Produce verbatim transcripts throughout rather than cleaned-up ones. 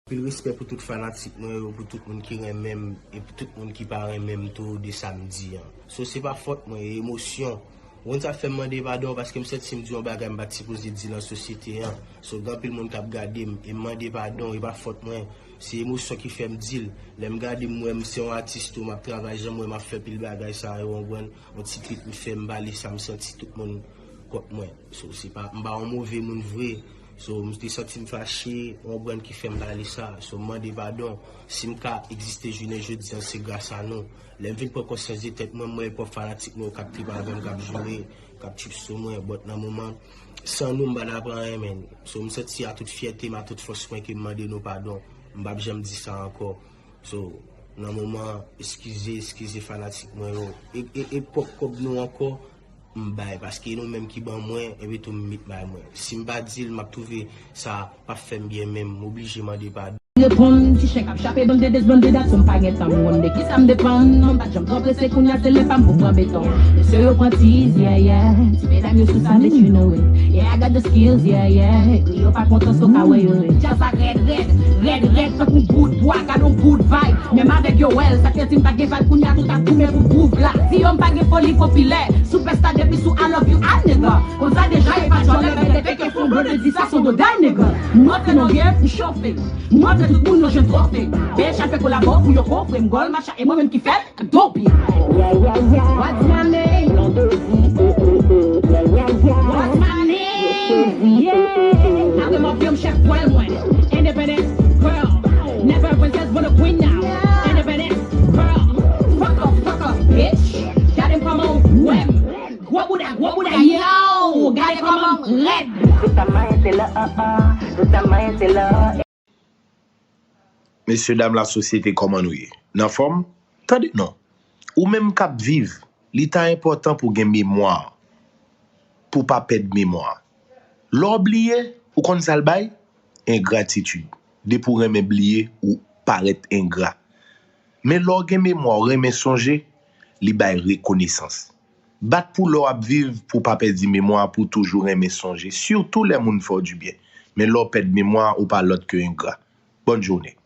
Anpil respè pou tout fanatik mwen yo, pou tout moun ki renmen m, e pou tout moun ki pa renmen m tou de sa m di an. So, se pa fòt mwen, e emosyon. Ou konn sa fè m mande padon, paske m santi m di yon bagay m pa t sipoze di nan sosyete an. So, gen anpil moun k ap gade m, e m mande padon, e pa fòt mwen. Se emosyon ki fè m di l. Lè m gade m, m wè m se yon atis tou, m ap travay jan m wè m ap fè pil bagay sa yo, w konprann? Yon ti trik m fè, m pale sa m santi, tout moun kont mwen. So, se pa, m pa yon move moun vre. So, m te santi m fache, w konprann, ki fè m pale sa. So, m mande padon. Si m ka egziste jounen jodi an, se gras a nou. Lè m vin pran konsyans de tèt mwen, m wè pwòp fanatik mwen yo k ap trip avè m, k ap joure, k ap trip sou mwen. But nan moman, san nou, m pa t ap anyen, menn. So, m santi a tout fyète m, a tout fòs mwen, ke m mande nou padon. M p ap janm di sa ankò. So, nan moman, eskize, eskize fanatik mwen yo. E, e, e pwòp kòb nou ankò, m bay, paske nou menm ki ban mwen, epi tou m met bay mwen. Si m pa di l, m ap twouve sa p ap fè m byen menm, m oblije mande padon. Reponn, ti chen k ap chape bann de dis, bann de dat, so m pa gen tan, m konn de kisa m depann. Non, m pa t janm twò prese, kounye a se lè pa m pou pran beton. Mesye yo pran tiz, yeah, yeah. Ti medam yo sou sa, but you know it. Yeah, I got the skills, yeah, yeah. Yo pa kontan, so ka wè yo red. Djaz la rèd, rèd, rèd, rèd, tankou bout bwa, gad on good vibe. Menm avèk yo, well, sa k fè di m pa gen vibe, kounye a tout ap goumen pou groove la. Di yo m pa gen foli popilè, superstar depi sou I love you, ah, nigga. Konn sa deja, e pa djòlè, men lè fake yo fè yon blòdè di sa, son do day, nigga. M rantre nan game, m chofe. M rantre tout moun yo jwenn twofe. B H L fè kolabo pou yo kofre m gòl, macha, e mwen menm ki fè l. Dope. Yeah, yeah, yeah. What's my name? Blondedy, eh, eh, eh, yeah, yeah, yeah. What's my name? Yeah. Avè m ap fè m chèf pwèl mwen. Independence girl. Never a princess but a queen now. Independence girl. Fuck off, fuck off, bitch. Gade m kòman w wè m. Gwo bouda, gwo bouda, yo. Gade kòman m rèd. Tout sa mayen se la, ah, ah. Tout sa mayen se la. Mesye dam lasosyete, kòman nou ye? Nan fòm? Tande non. Ou menm k ap viv, li ta enpòtan pou w gen memwa, pou w pa pèd memwa. Lè w bliye, ou konn sa l bay? Engratitid. Depi w renmen bliye, ou parèt engra. Men lè w gen memwa, w renmen sonje, li bay rekonesans. Bat pou lè w ap viv, pou w pa pèdi memwa, pou w toujou renmen sonje, sitou lè moun fè w dibyen. Men lè w pèd memwa, ou pa lòt ke engra. Bòn jounen.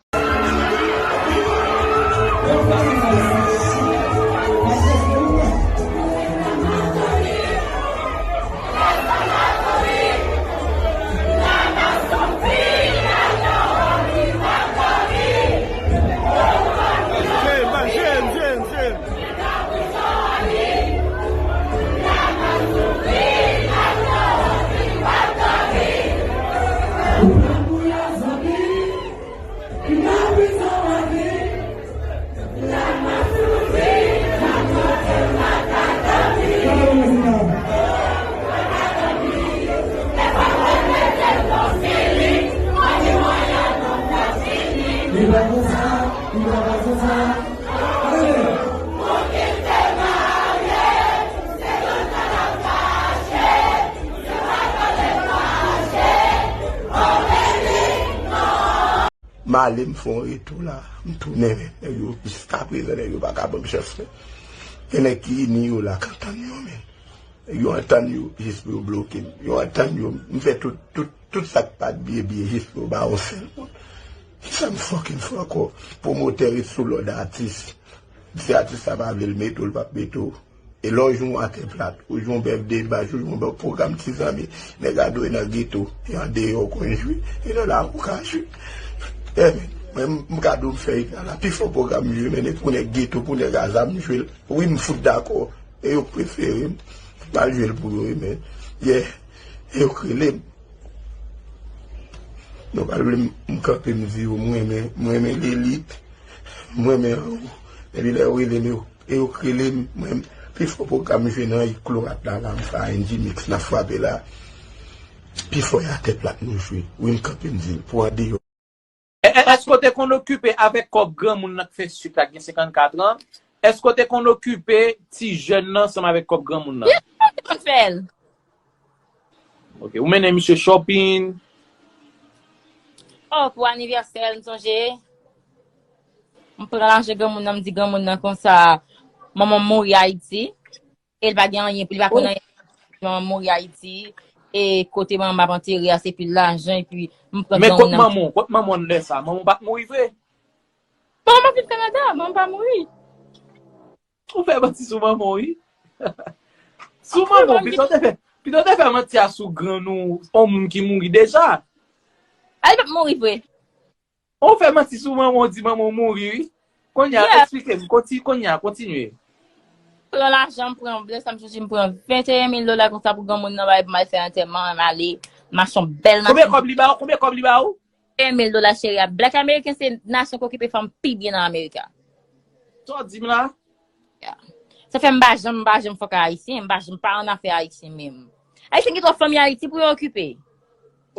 Li pa konsa, li pa konsa. M ale, m fè yon retou la, m tounen, men nèg yo, jiskaprezan, nèg yo pa ka ban m chans, men. Gen nèg ki ini yo la, k antann yo, men. Yo antann yo jis pou yo bloke m. Yo antann yo, m fè tout, tout, tout sa k pa t byen byen jis pou yo ba yon sèl moun. Kisa m fucking fè ankò? Pwomotè ret sou lòd atis. Si atis la pa vle l mete w, l p ap mete w. E lè w jwe yon atè plat, ou jwe yon bèf de bach, ou jwe yon bèf pwogram ti zanmi, nèg a dwe nan geto, e andeyò w konn jwe, e nan lari w ka jwe. Yeah, man. Mwen, m, m ka di w m fè eta la. Pifò pwogram m jwe, men, e pou nèg geto, pou nèg a zam m jwe l. Wi, m fout dakò. E yo k prefere m. M al jwe l pou yo, wi, men. Yeah. E yo k rele m. Nou pa vle m, m kanpe, m di yo, m renmen, m renmen lelit. M renmen anwo. Epi lè yo rele m, yo, e yo k rele m, m renmen. Pifò pwogram m jwe nan Iklo Atlanta, m fè A N G Mix, n ap frape la. Pifò e atè plat nou jwe. Wi, m kanpe, m di l, pou andeyò. È-, è-, èske w te konn okipe avèk kòb granmoun nan k fè sit la, k gen senkannkat an? Èske w te konn okipe ti jèn nan ansanm avèk kòb granmoun nan? Wi, mwen te konn fè l. Ok, ou mennen misye shopping? Oh, pou anivèsè l, m sonje. M pran lajan granmoun nan, m di granmoun nan konsa, manman m mouri Ayiti. E l pa gen anyen, li pa konn anyen. Manman m mouri Ayiti. e kote manman m ap antere a, se pil lajan, epi m pran Men gran kot moun nan. Manman w? Kot manman w lè sa? Manman w pa t mouri vre? Manman m ap viv Kanada, manman m pa mouri. Ou fè manti sou manman w, wi. Sou manman w, pito te fè, pito te fè manti a sou grann ou, yon moun ki mouri deja. A, li pa t mouri vre. Ou fè manti sou manman w, di manman w mouri, wi. Kounye a, Yeah. Eksplike m. Konti, kounye a, kontinye. Pran lajan, m pran blè, sa m chèche, m pran venteyen mil dola konsa pou granmoun nan bay pou m al fè antèman, m ale, m achte yon bèl Konbyen machin. Kòb li ba w? Konbyen kòb li ba w? Venteyen mil dola, cheri a. Black American se nasyon ki okipe fanm pi byen nan Amerika. Sa w di m la? Sa fè m pa janm, m pa janm fòk a Ayisyen, m pa janm pa an afè Ayisyen menm. Ayisyen gen twòp fanmi Ayiti pou yo okipe.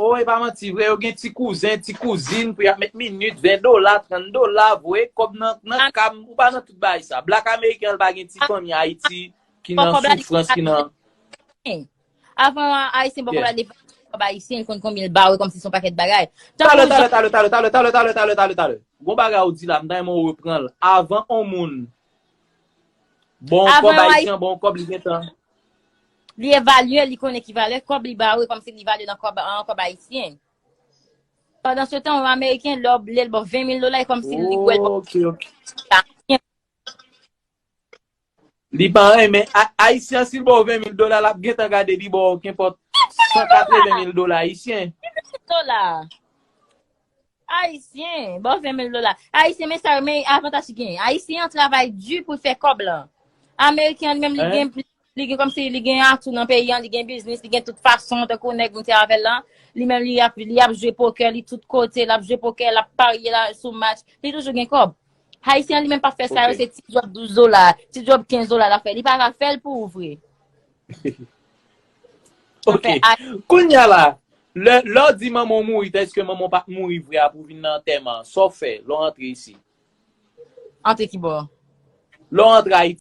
O, e pa manti vre, yo gen ti kouzen, ti kouzin pou y ap met minit, ven dola, trant dola, voye kòb nan, nan kam, ou pa nan tout bagay sa. Black American pa gen ti fanmi Ayiti ki nan soufrans, ki nan... Avan Ayisyen, bon, kòb la devan kòb Ayisyen, li konn konbyen l ba w, kòmsi se yon pakèt bagay. Talè, talè, talè, talè, talè, talè, talè, talè, talè, talè. Gon bagay ou di la, m ta renmen ou repran l. Avan yon moun, bon, kòb Ayisyen, bon, kòb li gentan. Li evalye, li konnen ki valè kòb li ba w, kòmsi li valye nan kòb, an kòb ayisyen. Pandan se tan, yon Ameriken, lè w lè l ba w ven mil dola, e kòmsi li wè l ba w. Ok, ok. Li pa renmen. A- Ayisyen, si l ba w ven mil dola, l ap gentan gade li ba w kenpòt san katreven mil dola ayisyen. Dola. Ayisyen, ba w ven mil dola. Ayisyen, men sa yo, men avantaj ki genyen. Ayisyen an travay di pou l fè kòb lan. Ameriken an li menm, li gen, li gen kòmsi li gen atou nan peyi an, li gen biznis, li gen tout fason, tankou nèg m te avè l lan. Li menm, li ap, li ap jwe pokè, li tout kote, l ap jwe pokè, l ap parye la sou match. Li toujou gen kòb. Ayisyen an li menm pa fè sa yo, se ti djòb douz dola, ti djòb kenz dola l ap fè. Li pa ka fè l pou ou vre. Ok. Kounye a la, lè, lè w di manman w mouri, tèske manman w pa t mouri vre a pou w vin nan antèman an, sa w fè lè w antre isi? Antre ki bò? Lè w antre Ayiti,